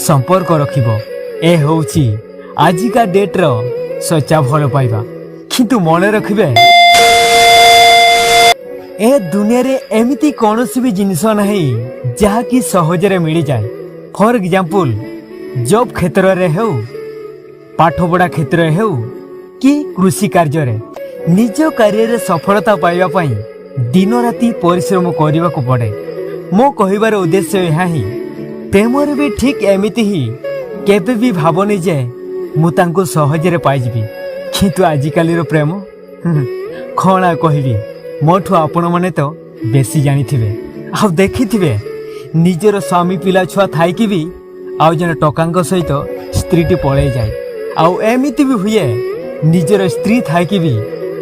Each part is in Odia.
ସମ୍ପର୍କ ରଖିବ। ଏ ହେଉଛି ଆଜିକା ଡେଟ୍ର ସଚ୍ଚା ଭଲ ପାଇବା। କିନ୍ତୁ ମନେ ରଖିବେ, ଏ ଦୁନିଆରେ ଏମିତି କୌଣସି ବି ଜିନିଷ ନାହିଁ ଯାହାକି ସହଜରେ ମିଳିଯାଏ। ଫର୍ ଏକ୍ଜାମ୍ପଲ୍, ଜବ୍ କ୍ଷେତ୍ରରେ ହେଉ, ପାଠପଢ଼ା କ୍ଷେତ୍ରରେ ହେଉ କି କୃଷି କାର୍ଯ୍ୟରେ, ନିଜ କାର୍ଯ୍ୟରେ ସଫଳତା ପାଇବା ପାଇଁ ଦିନ ରାତି ପରିଶ୍ରମ କରିବାକୁ ପଡ଼େ। ମୋ କହିବାର ଉଦ୍ଦେଶ୍ୟ ଏହା ହିଁ, ପ୍ରେମରେ ବି ଠିକ୍ ଏମିତି ହିଁ। କେବେ ବି ଭାବନି ଯେ ମୁଁ ତାଙ୍କୁ ସହଜରେ ପାଇଯିବି। କିନ୍ତୁ ଆଜିକାଲିର ପ୍ରେମ କ'ଣ ଆଉ କହିବି, ମୋଠୁ ଆପଣମାନେ ତ ବେଶୀ ଜାଣିଥିବେ ଆଉ ଦେଖିଥିବେ। ନିଜର ସ୍ୱାମୀ, ପିଲା ଛୁଆ ଥାଇକି ବି ଆଉ ଜଣେ ଟୋକାଙ୍କ ସହିତ ସ୍ତ୍ରୀଟି ପଳେଇ ଯାଏ। ଆଉ ଏମିତି ବି ହୁଏ, ନିଜର ସ୍ତ୍ରୀ ଥାଇକି ବି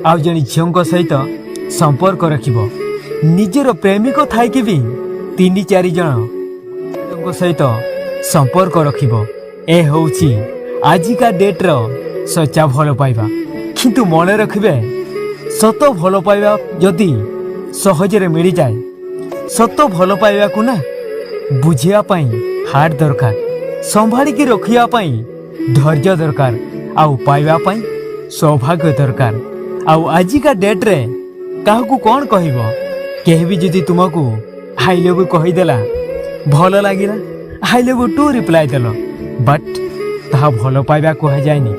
ଆଉ ଜଣେ ଝିଅଙ୍କ ସହିତ ସମ୍ପର୍କ ରଖିବ। ନିଜର ପ୍ରେମିକ ଥାଇକି ବି ତିନି ଚାରି ଜଣଙ୍କ ସହିତ ସମ୍ପର୍କ ରଖିବ। ଏ ହେଉଛି ଆଜିକା ଡେଟ୍ର ସଚ୍ଚା ଭଲ ପାଇବା। କିନ୍ତୁ ମନେ ରଖିବେ, ସତ ଭଲ ପାଇବା ଯଦି ସହଜରେ ମିଳିଯାଏ, ସତ ଭଲ ପାଇବାକୁ ନା ବୁଝିବା ପାଇଁ ହାର୍ଟ ଦରକାର, ସମ୍ଭାଳିକି ରଖିବା ପାଇଁ ଧୈର୍ଯ୍ୟ ଦରକାର ଆଉ ପାଇବା ପାଇଁ ସୌଭାଗ୍ୟ ଦରକାର। ଆଉ ଆଜିକା ଡେଟ୍ରେ କାହାକୁ କ'ଣ କହିବ? କେହି ବି ଯଦି ତୁମକୁ "I love you" କହିଦେଲା, ଭଲ ଲାଗିଲା, "I love you too" reply ଦେଲ, ବଟ୍ ତାହା ଭଲ ପାଇବା କୁହାଯାଏନି।